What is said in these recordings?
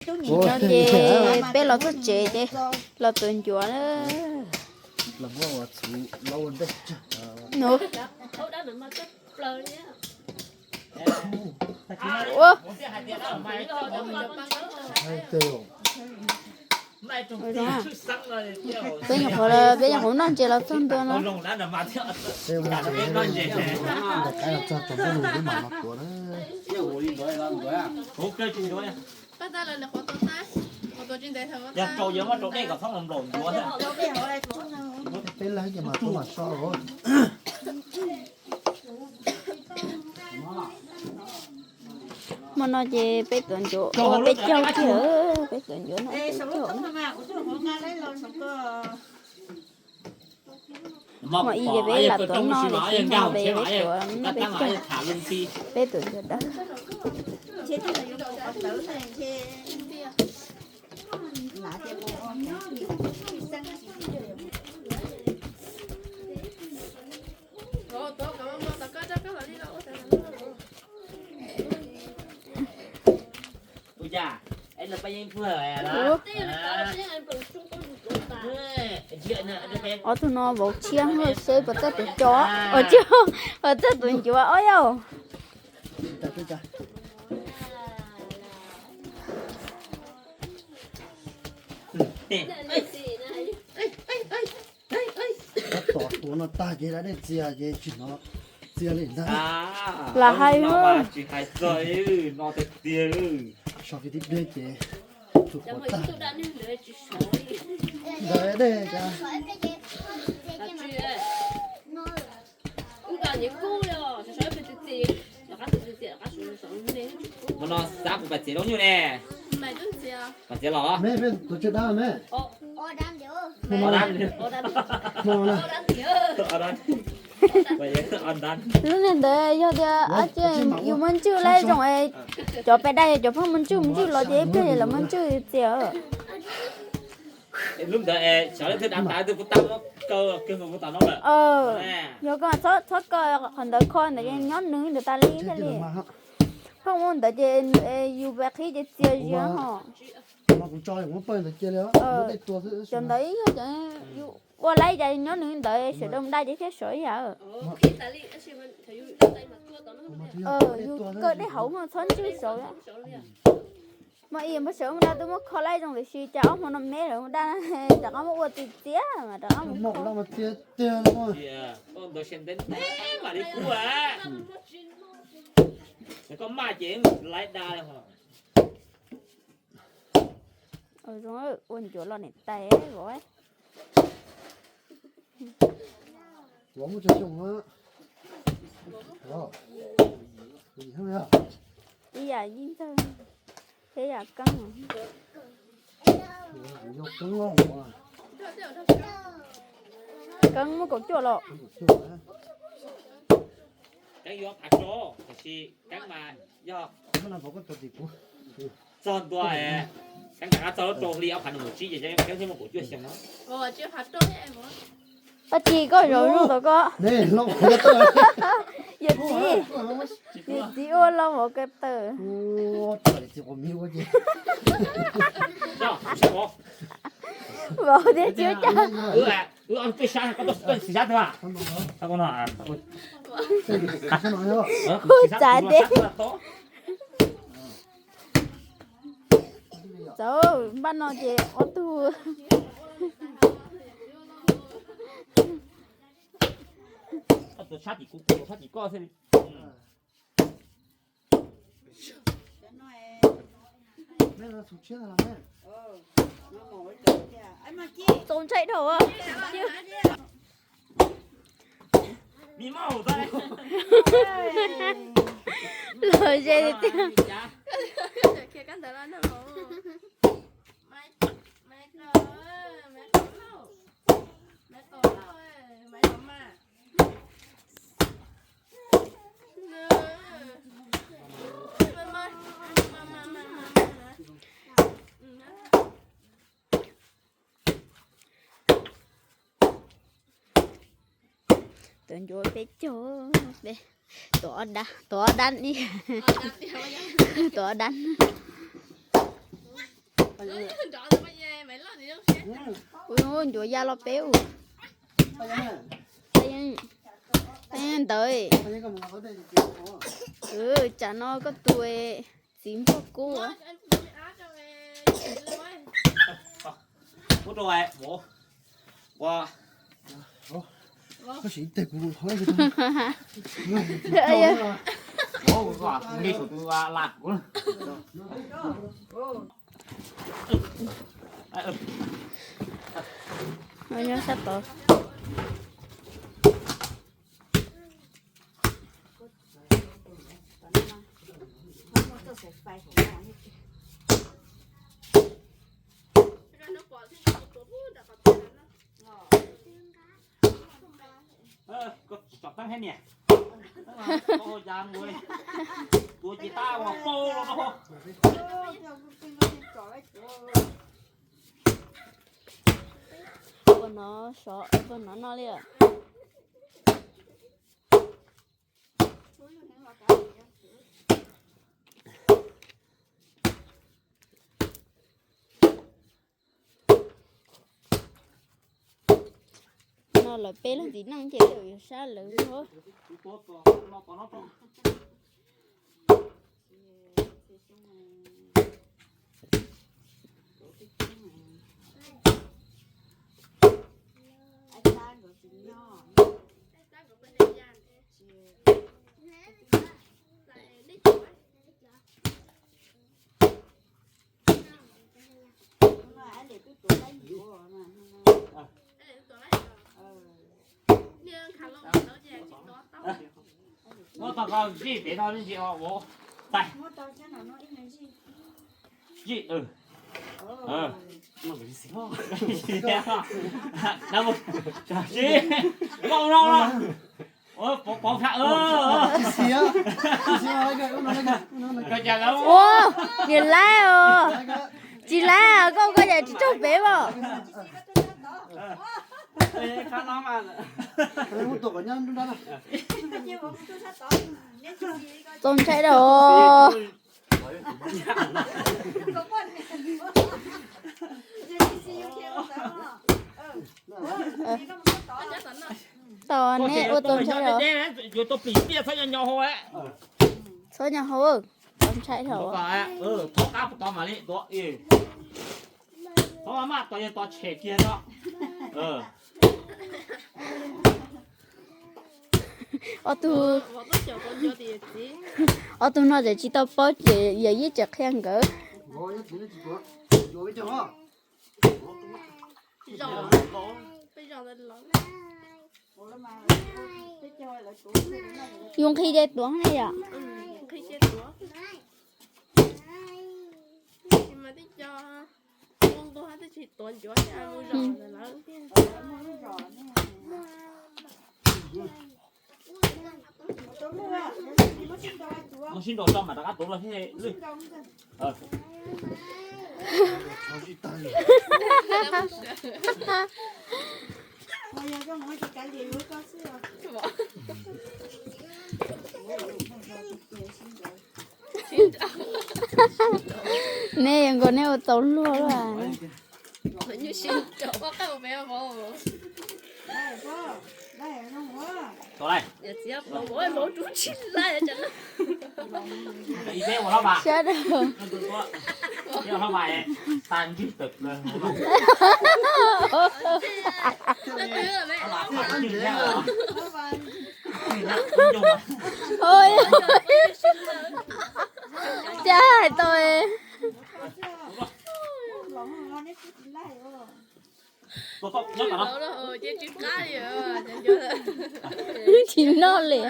No ces peb los txog tsev ces los tuav ncuav na. Peb nyuam qhuav, peb nyuam qhuav noj ntses los txog ntua no. Hmo no ces peb tuav ncuav ua peb caug kiag, peb tuav ncuav no peb caug. Hmo ib ces peb lam tuav noj ces tsis noj peb, peb tuav, peb tuav ncuav dawb. Ob tug no vauv tshiab seb puas txawj tuav ncuav, puas txawj tuav ncuav ob yau. Tab tom tuav no tag ces da dej txias ces tsis hnov txias li ntag. Lam hais no tsis hais txog no tiag tiag. Sov kiag tib pliag ces tus quav tag. Ntawd dej cas. Hmo no xav kuv pais txiav lub nyuj ne. Mas txiav los me me tus tsis dab me. Lub niag ntawd yog tias yus muaj ntswj laib zoo, cov pem daj yog cov pheej muaj ntswj, muaj ntswj los ces ib pliag lawv muaj ntswj txias. Lub ntawd xyov leej twg dav tas, leej twg kuj tab muab kaw kiag mus tom no lawm. Yog koj txhob kaw qhov ntawd, kho ntawd ces nyob nws ntawd tas li thiaj li. Pheej muaj ntawd ces yus pem qhib ces txias zias ho. Cov ntawd ib yam, yus ua laib cas nyob nws ntawd sawv daws mus daj ces thiaj sov ib yam. Yus kaw dej hauv ho txhob ntswj saud. Mas ib yam npawg sawv mus daj twb muab kho laib zoo tiam sis cas ob hmo no me lawv mus daj rov qab muab ua txias txias mas rov qab mus kho. Koj maj ces laib da. Zoo, ua ncuav los niam tais vauv. Ib yam yeej ntxawg, thiab yam keeb. Keeb muaj kaum cuaj los. Keeb yuav phav rau, tiam sis keeb mas yog txog ntua keeb rov qab txog lub rau hli ob phav nees nkaum tsib ces keeb thiaj muaj kaum cuaj xyoo no. Paj Ci, koj zov zoo tau koj. Yawm txiv, yawm txiv ua los vauv ko taw. Vauv thiab tsis ua cas. Hu txav tiag. Txawm npaj no ces ob tug. Txaus ntshai dhau. Los ze tiag. Tuav ncuav peb caug, tuav ob dab, tuav ob dab, tuav ob dab. Ua ncuav ya los peb ua. Ntawd. Tsam no koj tus txiv npog kub. Nyob sab tod. Koj tsom teeb thiab niam. Tua ces tab ua pau los no. Puas hnov sov, puas hnov no li. No lawv peb leeg txiv neej ces yog sab lawv. Muab tau koj zij pem no ntsis os, ua tais. Zij, pov pov Ua, niam laib os. Tsis laib os, koj koj yam tsis tsaug pem os. Txaus ntshai dab os. Tau neb ua tau ntshai dab os. Txhob nyo hauv, tau ntshai dab os. Ob tug, ob tug no ces tsis tau paub ces yawm yij tseem qhia nkawd. Yus nqhis ces tuav ne yom. Mus sib nraus tso mam rov qab tuav los thiab lwj. Neb yuav nkaus neb ua tau luag lawm. Siab dab. Cas hais tau. Tsis noj li.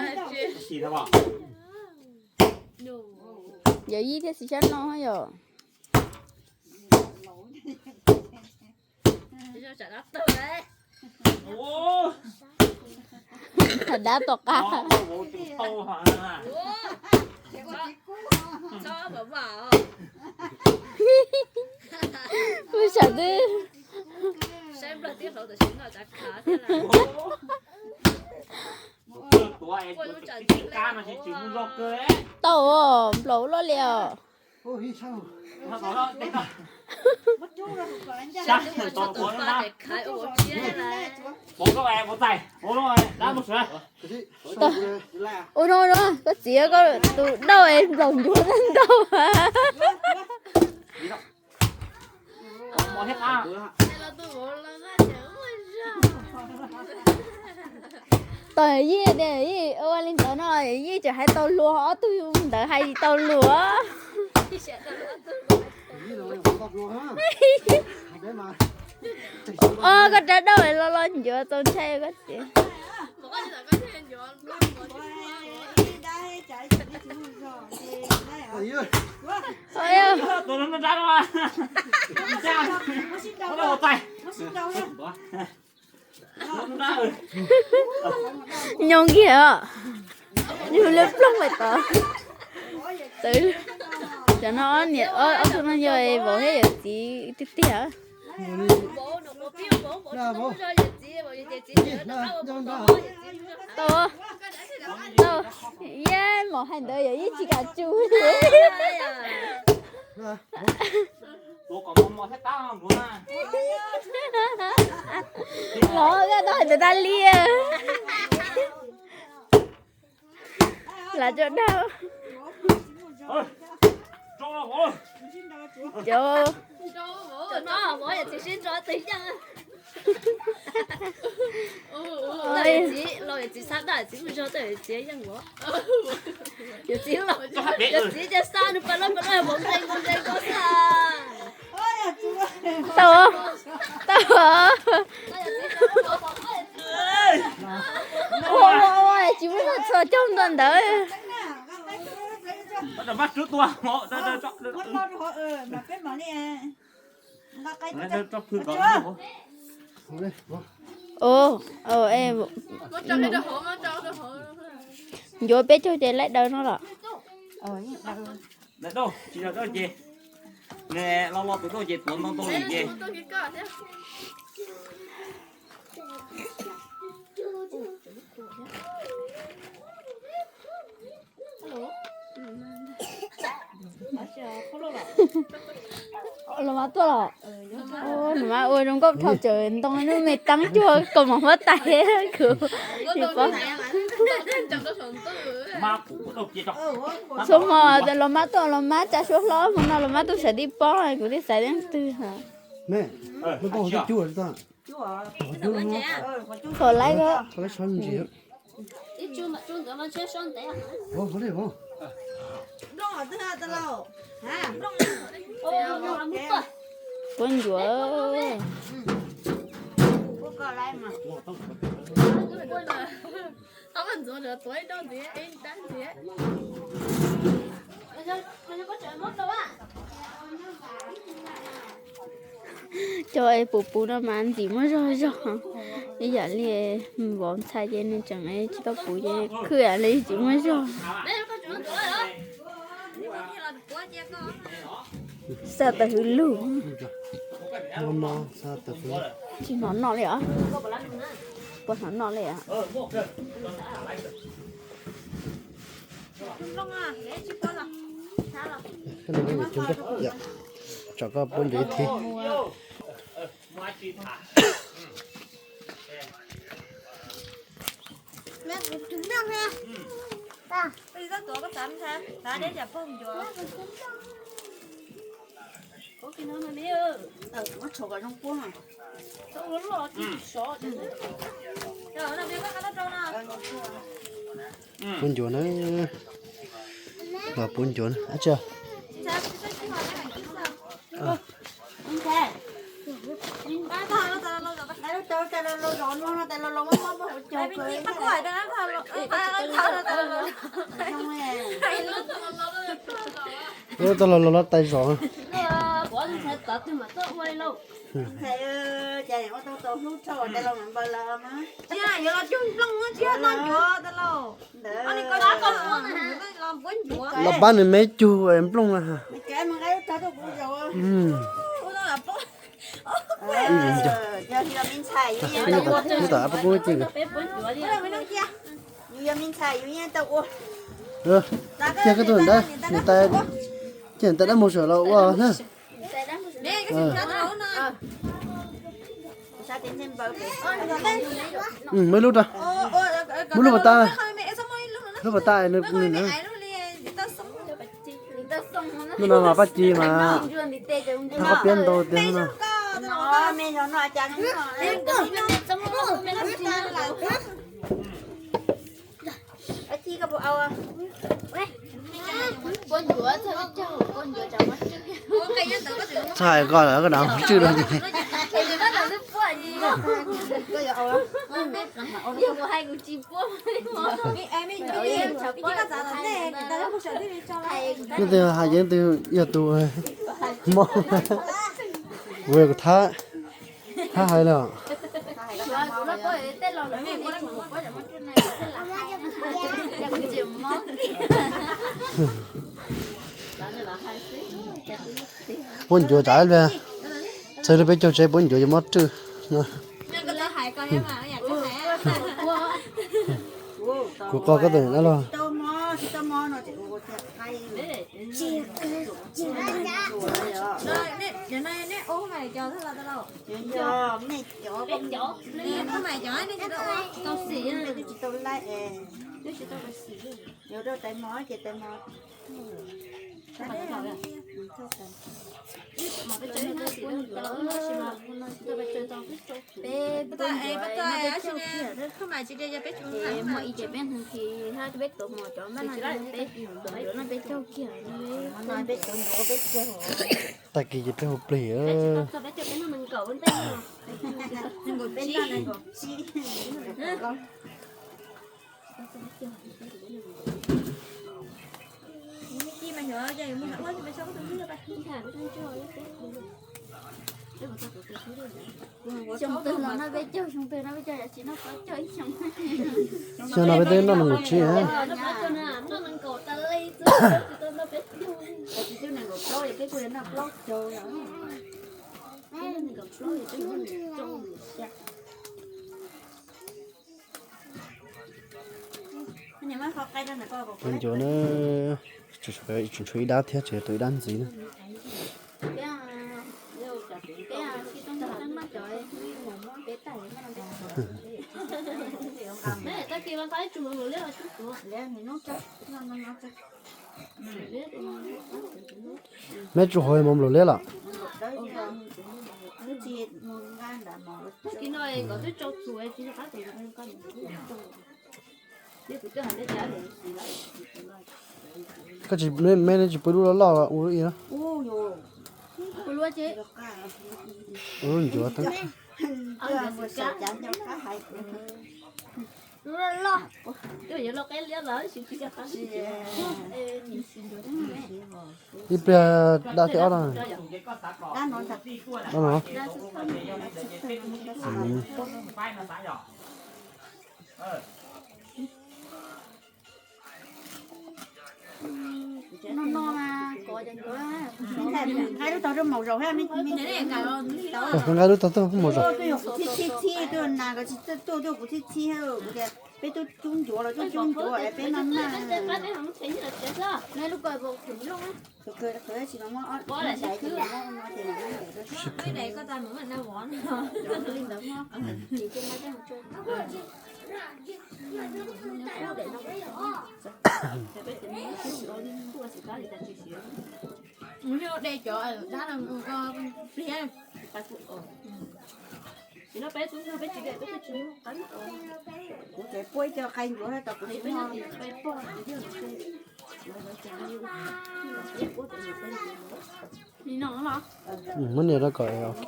Yawm yij thiab txiv xyab no yom. Dab tom qab. Kuv xav twb. Tau os, nplaum loj li os. Ua no, ua no, koj txiv koj tus dauj es nplaum ncuav ntau. Tau Yij tias Yij ua li ntawd no, Yij tseem hais tau luag, ob tug ntawd hais tsis tau luag. Os, koj rab dauj los los ncuav txaus ntshai koj txiv. Nyob kiag os, yus li plooj pem tod. Txawm cov no ob niam ob tug no yog vauv thiab yawm txiv tiag tiag. Tau, tau, yej mom hais ntawd yog yeej tsis kam tsu. Los, koj tau hais ntawd tas li. Lam cov dag. Cov Tau, tau. Ua, ua, ua, tsis muaj txog caug ntua ntawd. Ua, ncuav peb caug ces laib daws no los? Tsis los ces, los los tus tuaj ces tuav ntoo tuaj li ces. Los mas tuaj los? Nws mas ua zoo nkauj dhau tsawv ntoo nub me taab cuag kaus mom huab tais kuv tsis paub. Xuab hmo los mab tuaj los mab tsa suab hlob hmo no los mab tuaj sawv tib pob kuv thiaj xav leej twg. Thaum laib, puab ncuav. Cov es puv puv no mas ntxim muaj zog zog. Ib yam li vauv ntxhais ces nws tseem tsis tau puv ces khwj li tsis muaj zog. Xa tawm hwv lug. Tsis hnov noj li os. Puas hnov noj li os? Tsom koj puab ncuav ib thib. Puab ncuav na, los puab ncuav na. Ua tau los los los tais zom. Los pab nws me cug nplooj na. Ib yam nco. Peb nyuam ntawm ab peb kub ces. Cia koj tus ntawd, nws tais, cia nws tais dab mus sawm los ua na. Muab lub rau, muab lub pas tas, lub pas tas nws nws na. Nub no mas Paj Ci mas thaj qhob piab ntau tiag no. Txhob hais koj lawm, koj nrad tswj rau. Leej twg hais ces leej twg yog tus mob. Kuv yog kuv thab, thab hais los. Puab ncuav tsam ib pliag txhawv rau peb caug tsev puab ncuav yuav mob rwj. Kuv qo koj tus niam dab laug. Tag kis ces peb hu plig. Xyoo twg los noj peb caug, xyoo twg noj peb caug, yog tsis noj plaub caug ib xyoo. Xyoo no peb twb noj nees nkaum tsib. Tus ncuav na, tseem tshuav ib dab thiab, tseem tau ib dab ntxiv na. Meb tsuas hauv mov nplum liab los? Koj tsis, meb tsis pub lub loj loj ua lub i na. Ua lub ncuav. Ib pliag dab thib ob no. Nqaij lub tog tuaj maum zaus. Tuaj kuv txhib txhib, tuaj nas koj tsis tuaj, tuaj kuv txhib txhib. Kuv tias peb tuaj cub ncuav los tuaj cub ncuav es peb noj naj. Kuv tseem puab ib co qai ncuav tau kuv tsis noj. Muab nias rau kom ok.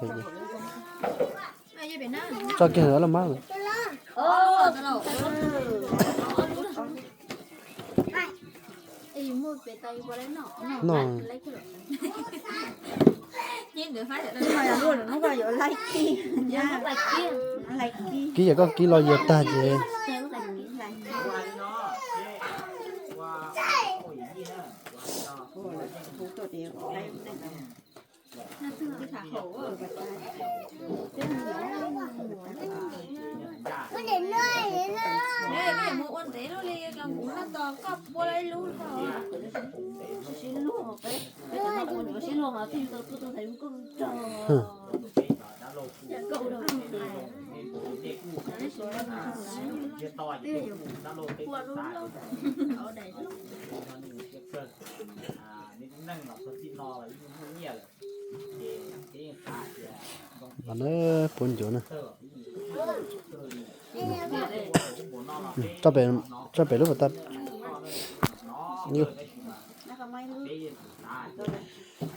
Tso kiag los mas. No. Kib yam koj kib los yias tag ces. Mas na, puab ncuav na. Tso pem lub pas tag.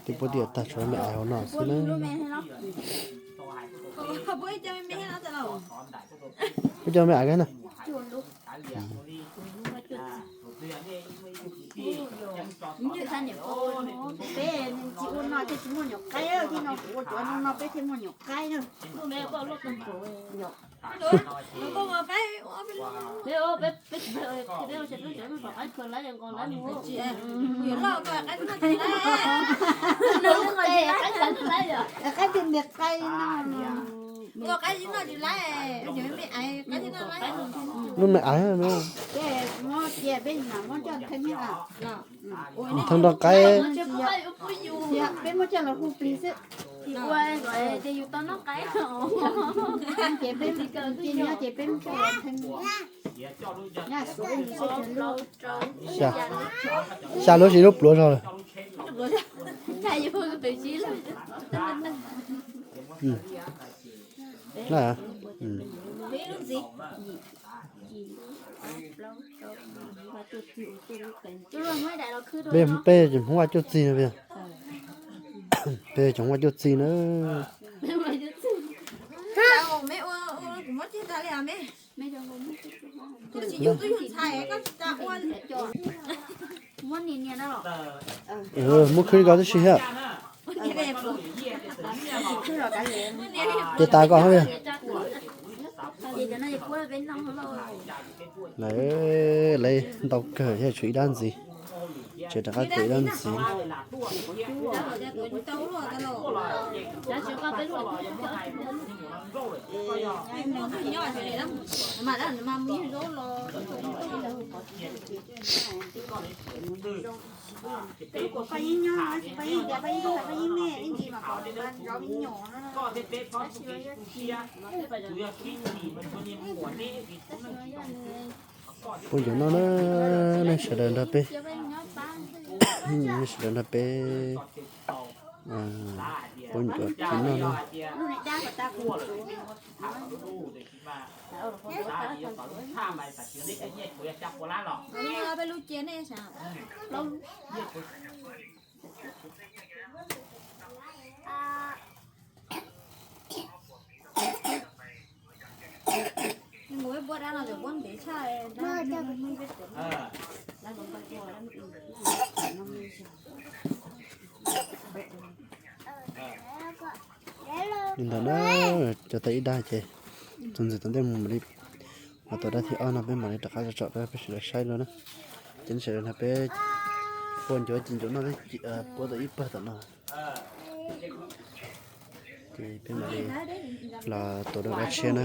Twb puab tiam tag, tshuav me aiv hauv no xwb na. Puab coj me aiv na. Qaib tiag tiag, qaib no. Lub me aiv, peb muab coj theej nrog qaib. Peb muab coj los hu plig xwb. Ces peb, ces peb muab coj los theej. Xya lub, ib lub pluav zog lawm. Peb, peb cov Hmoob Vaj cuaj txig no, peb cov Hmoob Vaj cuaj txig na. Muab khwb li ko tib si thiab. Ces tas koj hab. Lawv ntau kawg thiab tshuav ib dab ntxiv. Tseem rov qab tuav ib dab ntxiv. Puab ncuav noj na, nej sawv daws nrog peb, nej sawv daws nrog peb puab ncuav noj na. Li ntawd na, cov tau ib dag ces txuas ntxiv tom ntej mus mam li los tom dag thib ob no peb mam li rov qab tsom rau peb sawv daws saib dua na. Ces nej sawv daws nrog peb puab ncuav ces ncuav noj, puab tau ib pawg tom no. Ces peb mam li los tuav dua dab tsi na.